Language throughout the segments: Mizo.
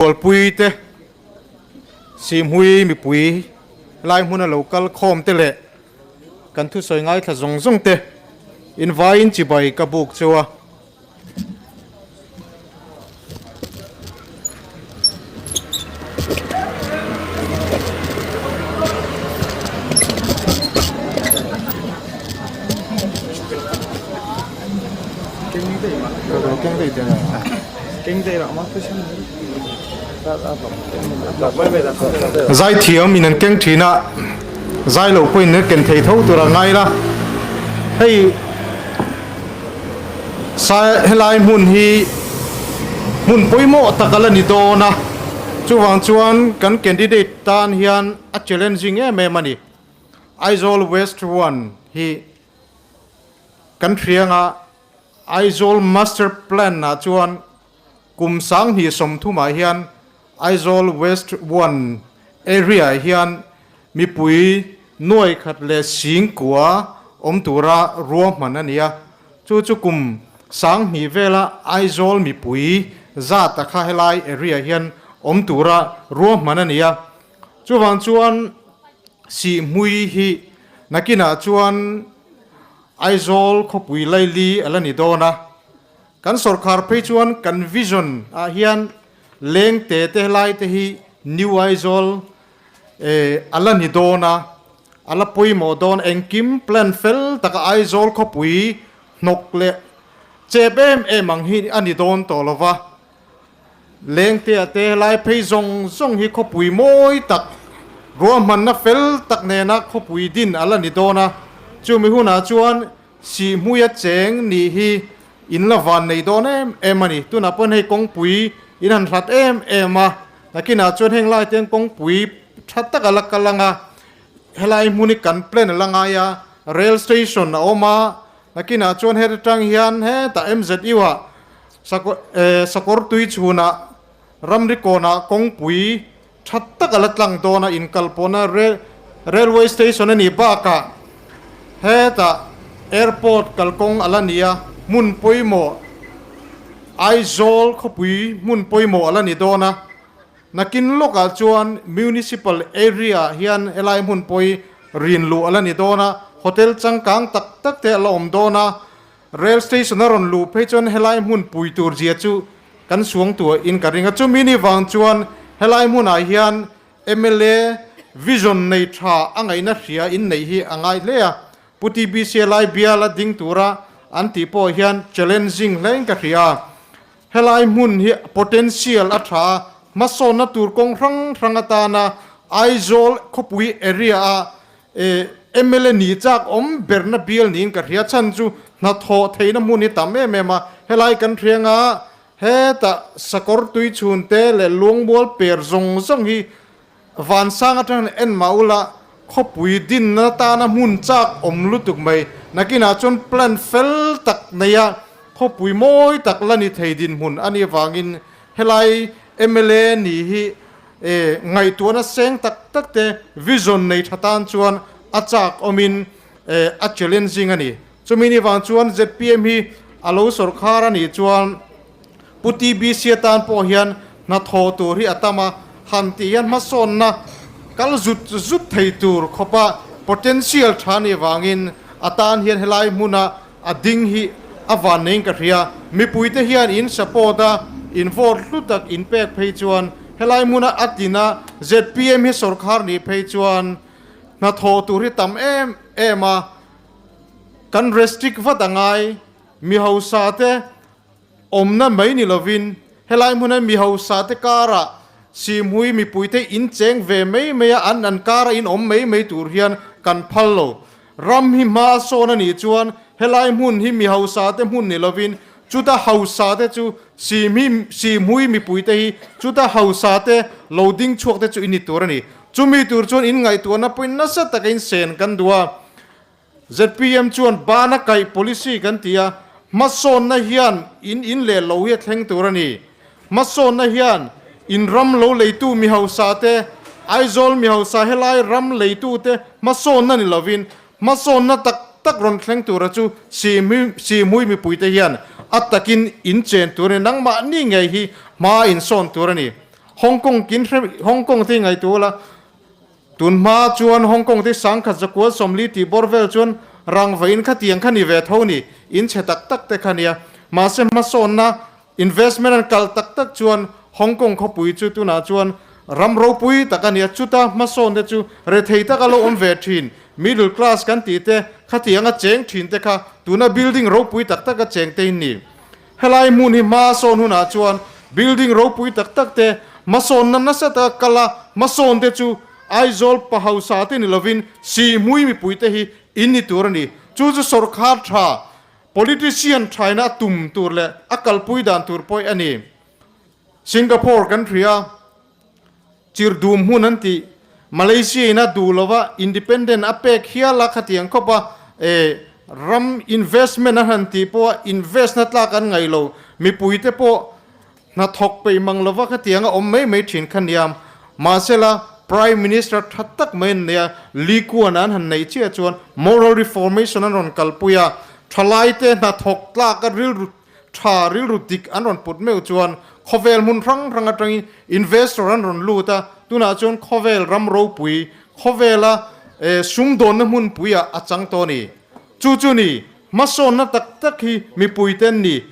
Rualpui te, Sihmui mipui lai hmuna lo kal khawm te leh kan thusawi ngaithla zawng zawng te invaiin chibai ka buk cheu a. Zaithiam in an keng thin a, zai lo pawhin an ken thei tho tur a ngai la. Hei sai helai hmun hi hmun pawimawh tak a la ni dawn a, chuvang chuan kan candidate tan hian a challenging em em a ni. Aizawl West 1 hi kan hrianga Aizawl Master Plan ah chuan kum 2030 ah hian Aizawl West 1 area ah hian mipui nuai khat leh sing kua awm tura ruahman a ni a, chu chu kum 2000 vela Aizawl mipui zat a kha helai area hian awm tura ruahman a ni a. Chuvang chuan Sihhmui hi nakinah chuan Aizawl khawpui laili a la ni dawn a, kan sawrkhar phei chuan kan vision ah hian lengte te helai te hi New Aizawl a la ni dawn a, a la pawimawh dawn engkim plan fel taka Aizawl khawpui hnawk leh chep em em ang hi a ni dawn tawh lo va. Lengtea te helai phei zawng zawng hi khawpui mawi tak, ruahmanna fel tak nena khawpui din a la ni dawn a, chumi hunah chuan Sihhmuia cheng nih hi in la van nei dawn em em a ni. Tunah pawhin hei kawngpui in han hlat em em a, nakinah chuan heng lai te hian kawngpui tha tak a la kal ang a, helai hmun hi kan plan a la ngai a, rail station a awm a, nakinah chuan heta tang hian hetah MZU ah Sakawr tui chhunah ramri kawnah kawngpui tha tak a la tlang dawn a, inkalpawhna railway station a nih bakah hetah airport kalkawng a la ni a, hmun pawimawh Aizawl khawpui hmun pawimawh a la ni dawn a, nakin lawkah chuan municipal area ah hian helai hmun pawi rin luh a la ni dawn a, hotel changkang tak tak te a la awm dawn a. Rail station a rawn luh phei chuan helai hmun pui tur zia chu kan suang tuah in ka ring a, chumi ni vang chuan helai hmunah hian mla vision nei tha a ngaihna hria in neih hi a ngai hle a, Pu TBC lai bial a ding tura an tih pawh hian challenging hle in ka hria a, helai hmun hi potential a tha a, hmasawnna tur kawng hrang hrang atana Aizawl khawpui area a Mla ni chak awm berna bial niin ka hria chhan chu hnathawh theihna hmun hi tam em em a, helai kan hriang a, hetah sakawr tui chhun te leh luangmual per zawng zawng hi vansang atang hian en mah ula khawpui dinna tana hmun chak awm lutuk mai, nakinah chuan plan fel tak neia khawpui mawi tak la ni thei dinhmun a nih avangin helai mla ni hi E, ngaihtuahna seng tak tak te vision nei tha tan chuan a chak awmin e, a challenging a ni. Chumi ni vang chuan zpm hi a lo sawrkhar a nih chuan Pu TBC atan pawh hian hnathawh tur hi a tam a, han tih hian hmasawnna kal zut zut thei tur khawpa potential tha nih vangin a tan hian helai hmuna a ding hi a van neiin ka hria. Mipuite hian in support a, in vote hlu tak in pek phei chuan helai hmuna a tlin a, zpm hi sawrkhar nih phei chuan hnathawh tur hi tam em em a, kan restrict vat a ngai. Mi hausa te awmna mai ni lovin helai hmuna mi hausa te karah Sihmui mipuite in cheng ve mai mai a, an an kara in awm mai mai tur hian kan phal lo. Ram hi hma a sawn a nih chuan helai hmun hi mi hausa te hmun ni lovin chuta hausa te chu Sihmui mipuite hi chuta hausa te lo ding chhuak te chu in ni tur a ni. Chumi tur chuan in ngaihtuahna pawhin nasa taka in sen kan duh a. Zpm chuan bana kaih policy kan ti a, hmasawnna hian in in leh lo hi a thleng tur a ni. Hmasawnna hian in ram lo leitu mi hausa te, Aizawl mi hausa helai ram leitu te hmasawnna ni lovin hmasawnna tak tak rawn thleng tura chu Sihmui mipuite hian a takin in chen tur a ni. Nangmahni ngei hi hma in sawn tur a ni. Hong Kong kin hre Hong Kong te ngaihtuah ula tun hma chuan Hong Kong te 1940 tih bawr vel chuan rangva in khatiang kha ni ve tho ni in chhe tak tak te kha nia mahse hmasawnna Investment an kal tak tak chuan Hong Kong khawpui chu tunah chuan ram ropui tak a nia, chuta hmasawn te chu rethei taka lo awm ve thin, middle class kan tih te, khatiang a cheng thin te kha tuna building ropui tak tak a cheng te in ni. Helai hmun hi hmasawn hunah chuan building ropui tak tak te hmasawnna nasa taka kal a, hmasawn te chu Aizawl pa hausa te ni lovin Sihhmui mipui te hi in ni tur a ni. Chu chu sawrkhar tha Politician thaina a tum tur leh a kalpui dan tur pawih a ni. Singapore kan hria, Chirdum hmun an tih, Malaysia in a duh lova independent a pek hial a khatiang khawp a, e, ram investment a han tih pawh a invest na tlak an ngaih lo, mipui te pawh Hnathawk peih mang lova khatiang a awm mai mai thin kha niam. Mahsela, Prime Minister tha tak mai an nei a, Lee Kuan an han neih chiah chuan moral reformation an rawn kalpui a, thalaite hnathawk tlak a rilru tha, rilru dik an rawn put meuh chuan khawvel hmun hrang hrang atangin investor an rawn lut a, tunah chuan khawvel ram ropui, khawvela sumdawnna hmunpuiah a chang tawh a ni. Chu chu ni, hmasawnna tak tak hi mipuite an ni.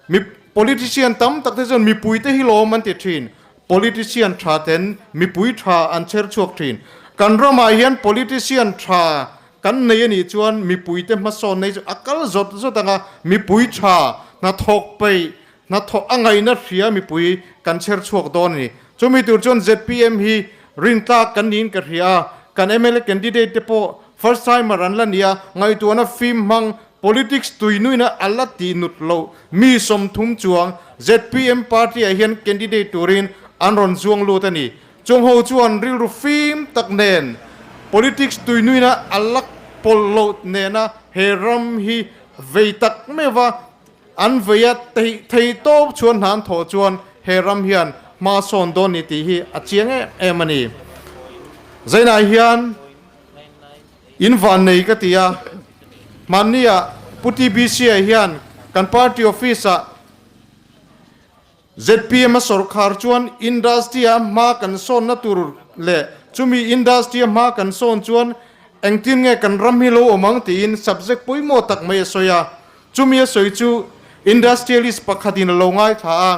Mi politician tam tak te chuan mipui te hi lawm an ti thin. Politician tha ten mipui tha an chher chhuak thin. Kan ramah hian politician tha kan nei a nih chuan mipui te hmasawn nei chu a kal zawt zawt ang a, mipui tha hnathawk peih, hnathawh a ngaihna hria mipui kan chher chhuak dawn a ni. Chumi tur chuan zpm hi rintlak kan niin ka hria a, kan mla candidate te pawh first timer an la ni a, ngaihtuahna fim hmang Politics tuinuina a la tih nut loh mi 30 chuang zpm party ah hian candidate turin an rawn zuang lut a ni. Chung ho chuan rilru fim tak nen politics tuinuina a la pawlh loh nena he ram hi vei tak meuh a an vei a thei tawp chuan hna an thawh chuan he ram hian hma sawn dawn ni tih hi a chiang em em a ni. Zainah hian In van nei ka ti a, hmanniah Pu TBC-a hian kan party office-ah zpm a sawrkhar chuan industry-a hma kan sawnna tur leh chumi industry-a hma kan sawn chuan engtin nge kan ram hi lo awm ang tiin subject pawimawh tak mai a sawi a. Chumi a sawi chu industrialist pakhatin a lo ngaithla a,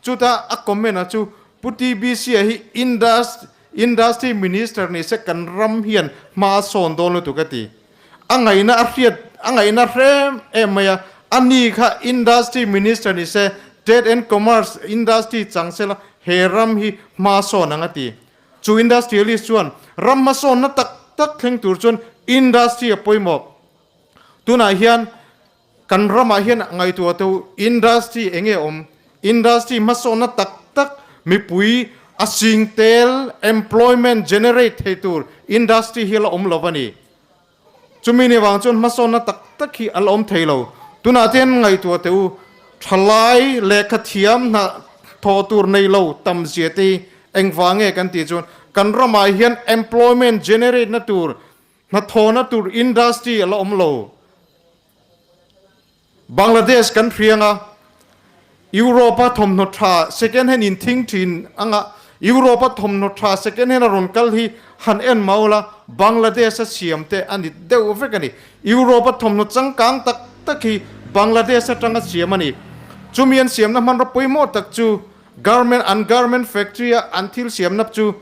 chuta a comment-a chu Pu TBC-a hi industry Industry Minister ni se kan ram hian hma a sawn dawn lutuk a ti. A ngaihna a hriat a ngaihna hrem em mai a, a ni kha Industry Minister ni se Trade and Commerce Industry chang sela he ram hi hma a sawn ang a ti. Chu industrialist chuan ram hmasawnna tak tak thleng tur chuan industry a pawimawh. Tunah hian Kan ramah hian ngaihtuah teuh industry eng nge awm? Industry hmasawnna tak tak mipui a sing tel employment generate thei tur industry hi a la awm lo a ni. Chumi ni vang chuan hmasawnna tak tak hi a la awm thei lo. Tunah te hian ngaihtuah teh u, thalai lehkha thiam hna thawh tur nei lo tam zia te hi engvang nge kan tih chuan kan ramah hian employment generate na tur Hnathawhna tur industry a la awm lo. Bangladesh kan hriang a, Europe-a thawmhnaw tha second hand in thing thin anga Europe-a thawmhnaw tha second hand a rawn kal hi han en mau la, Bangladesh-a siam te a ni deuh vek a ni. Europe-a thawmhnaw changkang tak tak hi Bangladesh atanga siam a ni. Chumi an siamna hmanraw pawimawh tak chu garment an garment factory-a an thil siamna chu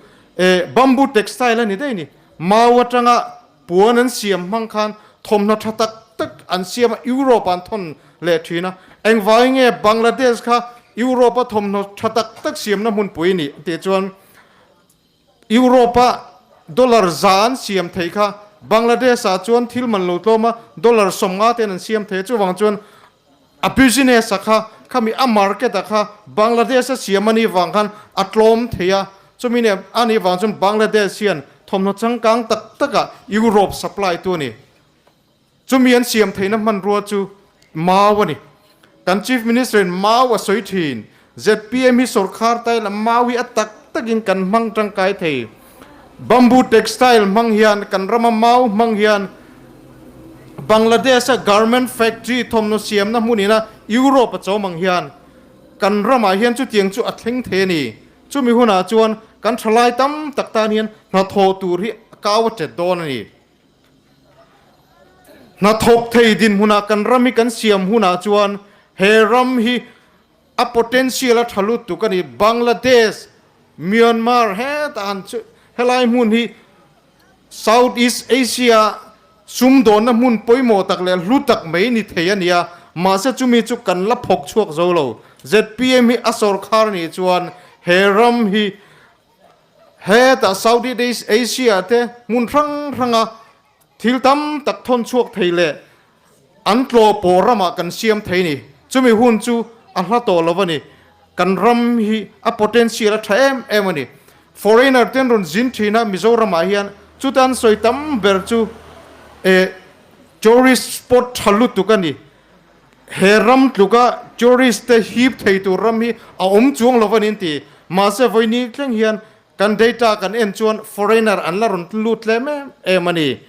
bamboo textile a ni daih a ni. Mau atanga puan an siam hmang khan thawmhnaw tha tak tak an siam a, Europe ah an thawn leh thin a. Engvangin nge Bangladesh kha Europe a thawmhnaw tha tak tak siamna hmunpui nih tih chuan Europe a dollar za an siam thei kha Bangladesh ah chuan thil man lo tlawm a dollar 50 ten an siam thei a, chuvang chuan a business a kha khami a market a kha Bangladesh a siam a nih vang khan a tlawm thei a, chumi nen a nih vang chuan Bangladesh hian thawmhnaw changkang tak tak ah Europe supply tu a ni. Chumi an siam theihna hmanrua chu mau a ni. Kan Chief Minister in mau a sawi thin. Zpm hi sawrkhar taila mau hi a tak takin kan hmang tangkai thei. Bamboo textile hmang hian kan rama mau hmang hian Bangladesh-a garment factory thawmhnaw siamna hmunina Europe a chawm ang hian kan ramah hian chutiang chu a thleng thei a ni. Chumi hunah chuan kan thalai tam tak tan hian hnathawh tur hi a kau a tet dawn a ni. Hnathawk thei dinhmunah kan ram hi kan siam hunah chuan he ram hi a potential a tha lutuk a ni. Bangladesh, Myanmar hetah han chu helai hmun hi South East Asia sumdawnna hmun pawimawh tak leh hlu tak mai ni thei a ni a, mahse chumi chu kan la phawk chhuak zo lo. Zpm hi a sawrkhar nih chuan he ram hi hetah South East Asia te hmun hrang hranga thil tam tak thawn chhuak thei leh An tlawh pawh ramah kan siam thei ni. Chumi hun chu a hla tawh lo a ni. Kan ram hi a potential a tha em em a ni. Foreigner ten rawn zin thin a Mizoramah hian chuta an sawi tam ber chu eh tourist spot tha lutuk a ni. He ram tluka tourist te hip thei tur ram hi a awm chuang lo a ni an ti. Mahse vawiini thleng hian Kan data kan en chuan foreigner an la rawn lut tlem em em a ni.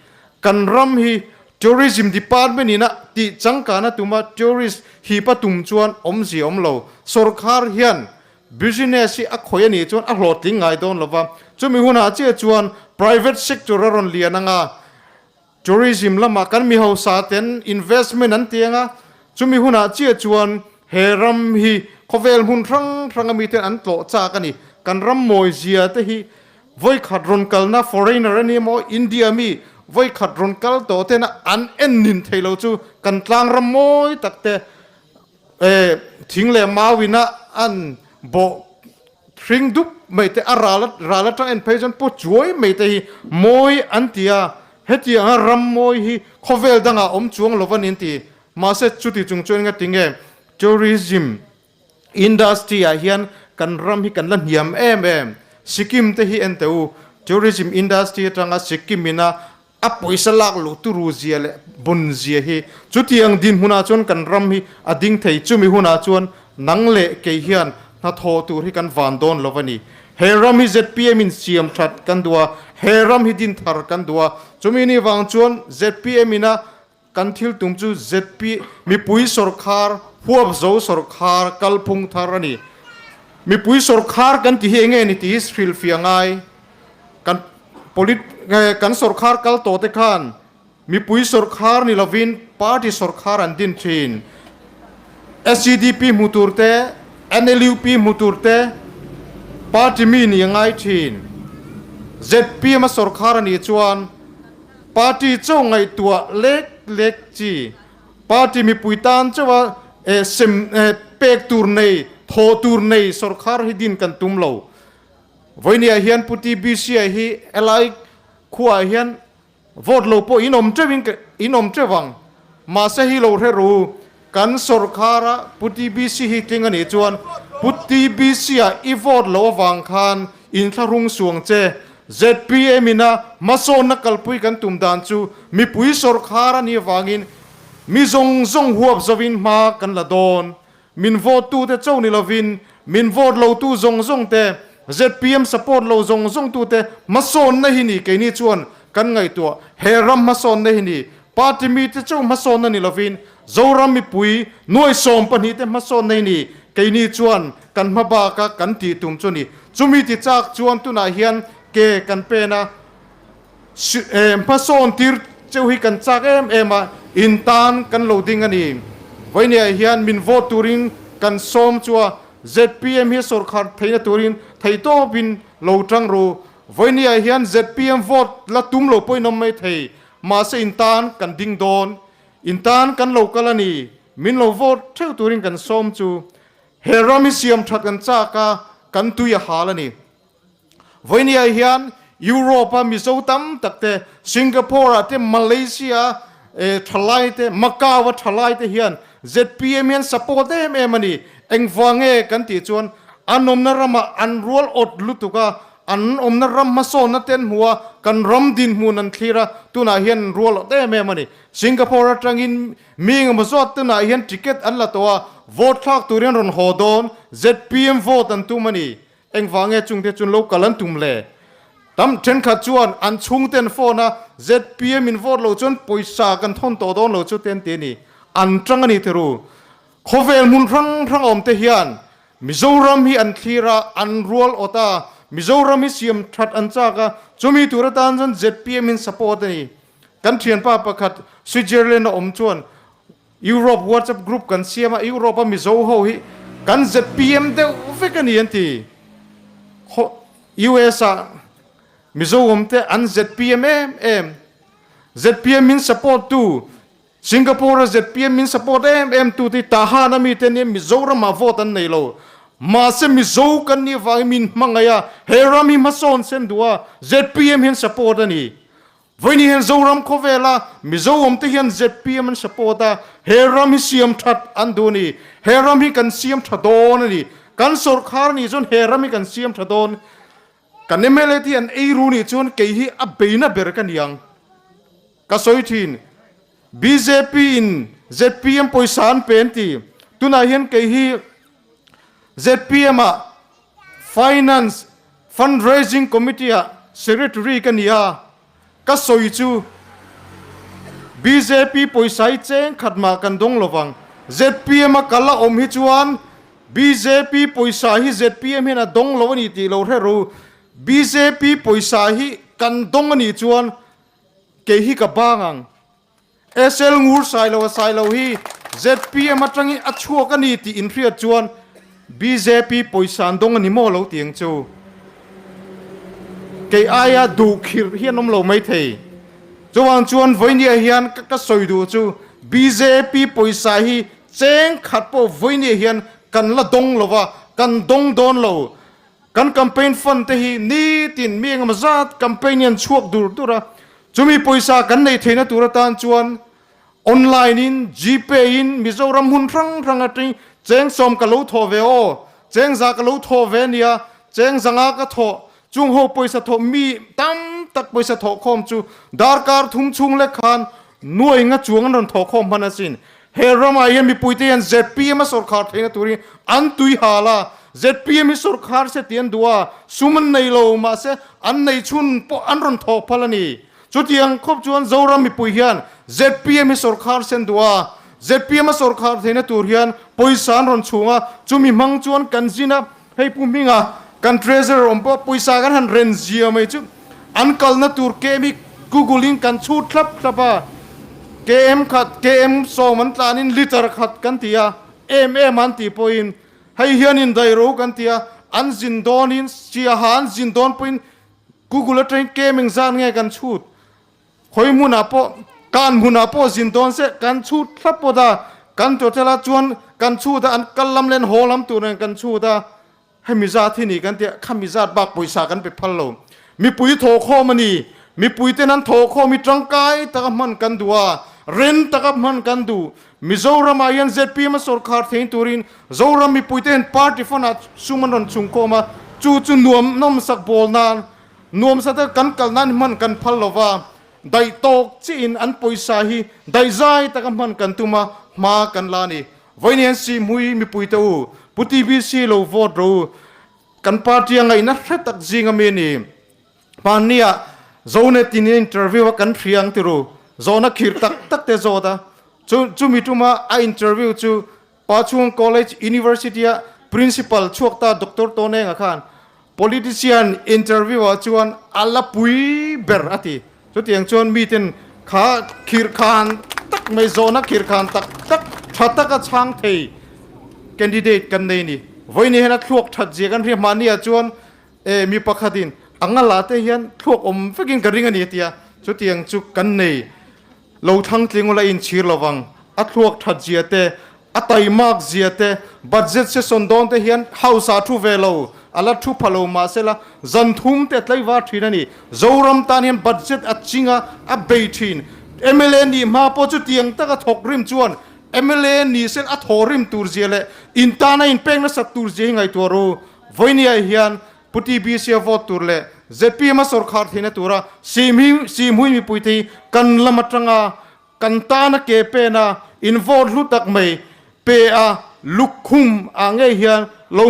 Kan ram hi Tourism Department in a tih changkana tuma tourist hip a tum chuan awmzia awm lo. Sorkar hian business hi a khawih a nih chuan a hlawhtling ngai dawn lo va, chumi hunah chiah chuan private sector a rawn lian anga Tourism lamah kan mi hausa ten investment an ti anga, chumi hunah chiah chuan he ram hi khawvel hmun hrang hrang ami ten an tlawh chak a ni. Kan ram mawizia te hi vawikhat rawn kalna foreigner a ni emaw India mi vawikhat rawn kal tawh tena an en nin thei lo chu kan tlang ram mawi tak te thing leh mauina an bawh Hring dup mai te a ral ral atang en phei chuan pu chuai mai te hi mawi an ti a, hetianga ram mawi hi khawvel dangah awm chuang lo a ni an ti. Mahse chuti chung chuan enga tinge tourism industry ah hian kan ram hi kan la hniam em em. Sikkim te hi en teh u, tourism industry atanga Sikkim ina A pawisa lak luh turu zia leh bun zia hi chutiang dinhmunah chuan kan ram hi a ding thei. Chumi hunah chuan nang leh kei hian hnathawh tur hi kan van dawn lo a ni. He ram hi zpm in siam that kan duh a, he ram hi din thar kan duh a. Chumi ni vang chuan zpm ina kan thil tum chu ZP mipui sawrkhar, huapzo sawrkhar kalphung thar a ni. Mipui sawrkhar kan ti hi enge ni tih hi hrilhfiah ngai. Kan polit kan sawrkhar kal tawh te khan mipui sawrkhar ni lovin party sawrkhar an din thin. SEDP hmu tur te, NLUP hmu tur te party mi ni a ngai thin. ZPM a sawrkhar a nih chuan party chauh ngaihtuah lek lek chi, party mipui tan chauha sem pek tur nei, thawh tur nei sawrkhar hi din kan tum lo. Vawinia hian Pu TBC-a hi helai khuaah hian vote lo pawh in awm teuhin in awm teuh ang. Mahse hi lo hre ru, kan sawrkhara Pu TBC hi tling a nih chuan Pu TBC-a i vote loh avang khan inthlahrung suang che. Zpm ina hmasawnna kalpui kan tum dan chu mipui sawrkhar a nih avangin mi zawng zawng huap zovin hma kan la dawn. Min vote tu te cho ni lovin min vote lo tu zawng zawng te, zpm support lo zawng zawng tu te hmasawnna hi ni keini chuan kan ngaihtuah. He ram hmasawnna hi ni party mi te cho hmasawnna ni lovin Zoram mipui nuai 12 te hmasawnna hi ni keini chuan kan hma baka kan tih tum chu ni. Chumi ti chak chuan tunah hian ke kan pen a. Hmasawn tir cheu hi kan chak em em a, in tan kan lo ding a ni. Vawinia hian min vote turin kan sawm chu a, zpm hi sawrkhar theihna turin theihtawpin lo tang ru. Vawinia hian zpm vote la tum lo pawhin awm mai thei, mahse in tan kan ding dawn. In tan kan lo kal a ni, min lo vote theuh turin kan sawm chu. He ram hi siam that kan chak a, kan tui a hal a ni. Vawinia hian Europe a Mizo tam tak te, Singapore ah te, Malaysia a thalai te, Macau a thalai te hian zpm hian support em em a ni. Engvang nge kan tih chuan an awmna ramah an rual awt lutuk a, an awmna ram hmasawnna te an hmu a, kan ram dinhmun an thlir a, tunah hian an rual awt em em a ni. Singapore atangin mi engemaw zawt tunah hian ticket an la tawh a, vote thlak turin an rawn haw dawn, zpm vote an tum a ni. Engvang nge chungte chuan lo kal an tum le? Tam thenkhat chuan an chhungten phone a zpm in vote lo chuan pawisa kan thawn tawh dawn lo chu te an ti a ni. An tang a ni tiru. Khawvel hmun hrang hrang awm te hian Mizoram hi an thlir a, an rual awt a, Mizoram hi siam that an chak a, chumi tur atan chuan zpm in support a ni. Kan thianpa pakhat Switzerland a awm chuan Europe WhatsApp group kan siam a, Europe a Mizo ho hi kan zpm deuh vek a ni an ti. US ah Mizo awm te an zpm em em. Zpm min support tu Singapore a zpm min support em em tu te Tahan a mi te nia Mizoram ah vote an nei lo. Mahse Mizo kan nih avangin min hmangaih a, he ram hi hmasawn sen duh a, zpm hian support a ni. Vawiin hian Zoram khawvela Mizo awm te hian zpm an support a, he ram hi siam that an duh a ni. He ram hi kan siam tha dawn a ni. Kan sawrkhar nih chuan he ram hi kan siam tha dawn. Kan mla te hi an eiru nih chuan kei hi a beina ber ka ni ang. Ka sawi thin. Bjp in zpm pawisa an pe an ti. Tunah hian kei hi zpm ah Finance Fundraising Committee ah Secretary ka ni a, ka sawi chu bjp pawisa hi cheng khat mah kan dawng lo vang. Zpm a kal a awm hi chuan bjp pawisa hi zpm hian a dawng lo a ni tih lo hre ru. Bjp pawisa hi kan dawng a nih chuan Kei hi ka bang ang. SL Ngur Sailo a Sailo hi zpm atangin a chhuak a ni tih inhriat chuan bjp pawisa an dawng a ni maw lo ti ang chu. Kei aia duh khirh hi an awm lo maithei. Chuvang chuan vawinia hian ka sawi duh chu bjp pawisa hi cheng khat pawh vawinia hian kan la dawng lo va, kan dawng dawn lo. Kan campaign fund te hi nitin mi engemaw zat campaign hi an chhuak dur dur a, chumi pawisa kan neih theihna tur atan chuan online in Gpay in Mizoram hmun hrang hrang atang cheng sawm ka lo thawh ve aw, cheng za ka lo thawh ve ania, cheng zanga ka thawh, chung ho pawisa thawh mi tam tak pawisa thawh khawm chu darkar thum chhung lek khan nuai nga chuang an rawn thawh khawm hman asin. He ramah hian mipuite hian zpm a sawrkhar theihna turin an tui hal a, zpm hi sawrkhar se tih an duh a, sum an nei lo mahse an nei chhun pawh an rawn thawh phal a ni. Chutiang khawp chuan Zoram mipui hian zpm hi sawrkhar se an duh a, zpm a sawrkhar theihna tur hian pawisa an rawn chhung a, chumi hmang chuan kan zin a, hei Pu Hminga kan treasurer awm pawh pawisa kan han ren zia mai chu an kalna tur KM hi Google in kan chhut thlap thlap a, KM khat KM sawm an tlanin liter khat kan ti a, em em an tih pawhin hei hianin dairo kan ti a, an zin dawnin siaha an zin dawn pawhin Google atangin KM engzat nge kan chhut Khawi hmunah pawh kan hmunah pawh zin dawn se kan chhut thlap pawt a, kan total a chuan kan chhut a an kal lam leh an haw lam tur nen kan chhut a, hemi zat hi ni kan tia khami zat bak pawisa kan pe phal lo. Mipui thawhkhawm a ni, mipui ten an thawhkhawm hi tangkai taka hman kan duh a, ren taka hman kan duh. Mizoramah hian zpm a sawrkhar thei turin Zoram mipui te hian party fund ah sum an rawn chhungkhawm a, chu chu nuam nawmsak bawl nan Nuamsa te kan kal nan hman kan phal lo va, daih tawk chiah in an pawisa hi daih zai taka hman kan tum a, hma kan la a ni. Vawiin hian Sihmui mipui te u, Pu TBC lo vote ro u, kan party a ngaihna hre tak zing ami a ni. Hmanni ah Zonet in interview a kan hria ang tiru, zawhna khirh tak tak te zawt a, chu chumi tuma a interview chu Pachhung College University a Principal chhuak ta Doctor Tawnenga khan Politician interview ah chuan a la pui ber a ti. Chutiang chuan miten kha khirhkhan tak mai zawhna khirhkhan tak tak tha taka chhang thei candidate kan nei ni. Vawiin hian a thluak that zia kan hria mahni ah chuan e mi pakhatin a ngala te hian thluak awm vekin ka ring a ni a ti a. Chutiang chu kan nei. Lo thlang tling ula inchhir lovang, a thluak that zia te, a taimak zia te, budget session dawn te hian house ah thu ve lo, a la thu pha lo mahsela zan thum te a tlaivar thin a ni. Zoram tan hian budget a ching a, a bei thin. Mla nih hma pawh chutiang taka thawk rim chuan mla ni sel a thaw rim tur zia leh in tana inpek nasat tur zia hi ngaihtuah ru. Vawinia hian Pu TBC a vote tur leh zpm a sawrkhar theihna tura Sihmui mipuite hi kan lam atanga kan tana ke pen a in vote hlu tak mai pe a lukhum ah ngei hian lo.